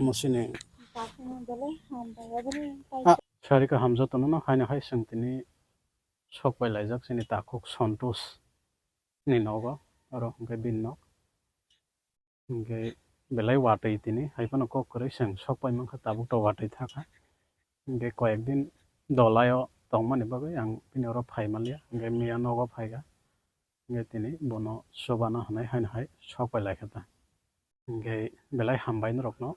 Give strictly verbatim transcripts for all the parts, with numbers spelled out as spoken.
Mo sini. Sakno belai hambai, aboni tai. Ah, sarika hamjato no, haino hai chwng tini sok pai laijak chini takhuk Santosh ni nogo, oro hwnkhe bini nok. Hwnkhe belai watwi tini, hai phano kok kwrwi chwng sok pai mankha, tabuk to watwi thakha. Hwnkhe koyek din dolaio tongmani bagwi ang bini oro phai manliya, hwnkhe miya nogo phaikha. Hwnkhe tini bono chubana hwnwi haino hai sok pai laikha ta. Hwnkhe belai hambai norokno,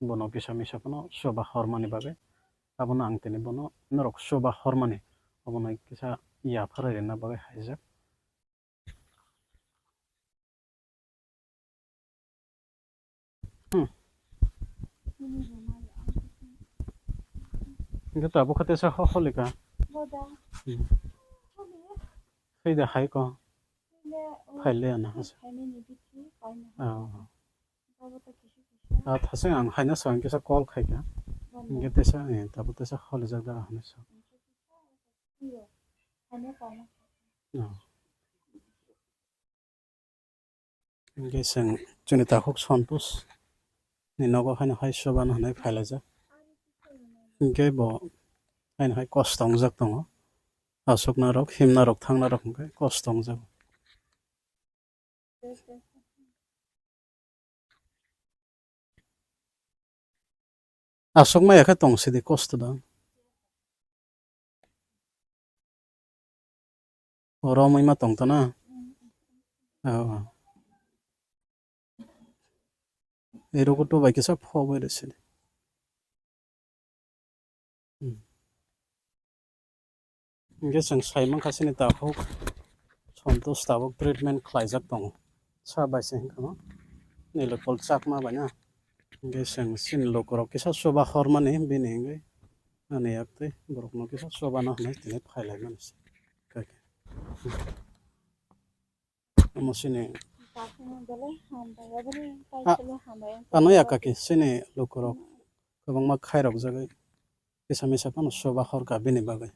bono kisa misa phano chuba hormani bagwi. Abono ang tini bono norok chuba hormani, obono kisa yapharwi rwna bagwi haijak. Hmm. Hwnkhe tabuk khe teisa ho-, holikha. Boda. Hmm. Holi. Hai da hai ko. Holi, o, phaile ana hasa. Phaile ni bithi, paina. Oh. Bobo to kisu kisu. Ah, thasing ang haino sa, ang kisa call khaikha. Boda. Hwnkhe teisa, eh, tabuk teisa holijak da hwnwi sa. Iyo. Haino paina. Oh. Hwnkhe chwng chini takhuk Santosh ni nogo haino hai chubana hwnwi phailaijak. Hwnkhe bo haino hai kosto wngjak tongo. Aswknarok, himnarok, thangnarok hwnkhe kosto wngjak. Aswk maya khe tong sidi kosto da. Oro wngwi ma tong tana? Oh. Ero kutu bai kisa phobwi rw sidi. Hmm. Hwnkhe chwng sai mankha chini takhuk Santosh tabuk treatment khlaijak tongo. Sa bai se hwnkha no Nilokol Chakma bai na. Hwnkhe chwng chini lukurok kisa chuba hormani bini hwnkhe ani yak tei borokno kisa chubana hwnwi tini phailaimani se. Kake. Omo sini. Belai hambai, aboni tai belai hambai. Ano ya kaki, sini lukurok kwbangma khairok jagwi kisa misa phano chuba horkha bini bagwi.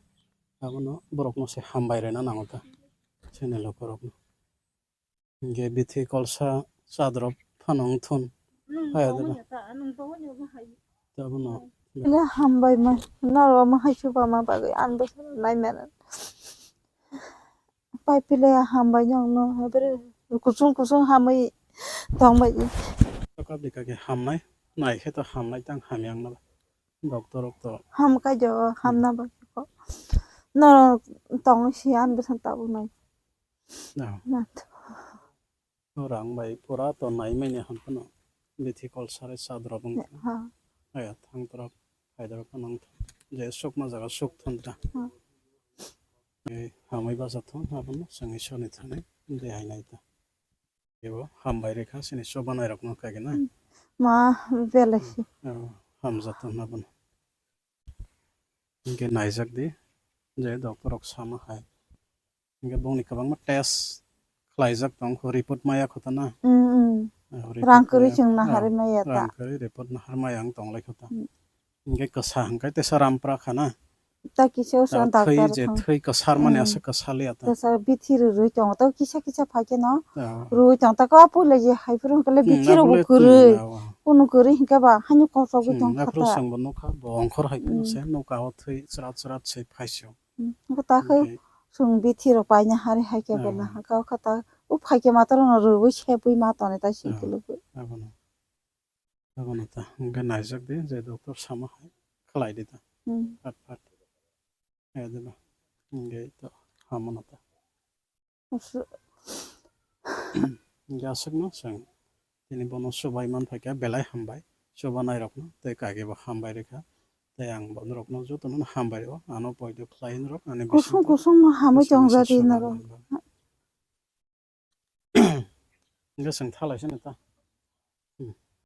Abono borokno se hambai rwna nango ta, sini lukurokno. Hwnkhe bithi kolsa chadrop phano wngthun. Nwng hai tongwi adino ya ta, nwng tongwi ya bo hai. Tabukno. Belai hambai ma, norok omo hai chuba ma bagwi ang bwsano nai mano. Pai pile hambai nokno, hai bere kusung kusung hamwi tongbai. Kap di kake hamnai, nai khe to hamnai tang hamya wngna ba. Doctor rok to. Ham kai jo, hamna ba ko. No tong si an besan tabuk nai. No. Nat. No rang bai pura to nai manya ham phano. Bithi kolsa rai chadrop wng. Ha. Aya thang torok, hai torok phano wng thang. Je sukma jaga suk thon ta. Ha. Eh, hamwi bacha thon, abono chwng Ishwrni thani de hai nai ta. Ebo hambai rikha, chini chubanai rokno kagina. Ma belai si. Oh, hamjato hwnna bono. Hwnkhe naijak di, je doctor rok sama hai. Hwnkhe bongni kwbangma test khlaijak tong kho, report maya kho ta na. Mm, mm. Oh, report rang kwrwi maya, chwng naharwi ah, maya ta. Rang kwrwi report nahar maya wng tong lai kho ta. Mm. Hwnkhe kwsa hwnkhe teisa rampra kha na. Ta kisa usa ta doctor thwi je thang. Thwi kwsar mani, hmm, asa kwsaliya ta. Kwsa bithi rwrwi tongo. Ta kisa kisa phai khe no. Ah. Rwwi tong ta ka puila je hai phuru hwnkhe le, hmm, bithi rok bo aphuru kwrwi. Hmm, ah, ah. Kunu kwrwi hwnkhe ba haino kochogwi, hmm, tong kha aphuru ta. Chwng bo nukha bo ongkhor hai phano, hmm, se nuka o thwi chwrat chwrat se phai se. Hmm, hwnkhe ta khe, okay, chwng bithi rok paina hari hai khe, ah, bela hwnkhe o kha ta u phai khe ma ta rwno rwwi sepwi ma tonwi ta, ah, singkhe lukwi. Abono. Abono ta hwnkhe naijak di, je doctor sama hai khlai di ta. Hmm. Phat phat. Hai di ba. Hwnkhe to hamono ta. Aswk. Hwnkhe aswkno chwng tini bono chubai man phaikha, belai hambai. Chubanai rokno tei kage bo hambai rikha. Tei ang bono rokno jotono hambai rwo. Ano poito khlai norok ani kusung bisingtwi kusung no hamwi kusung tongjadi kusung norok. Hwnkhe chwng thalai sini ta.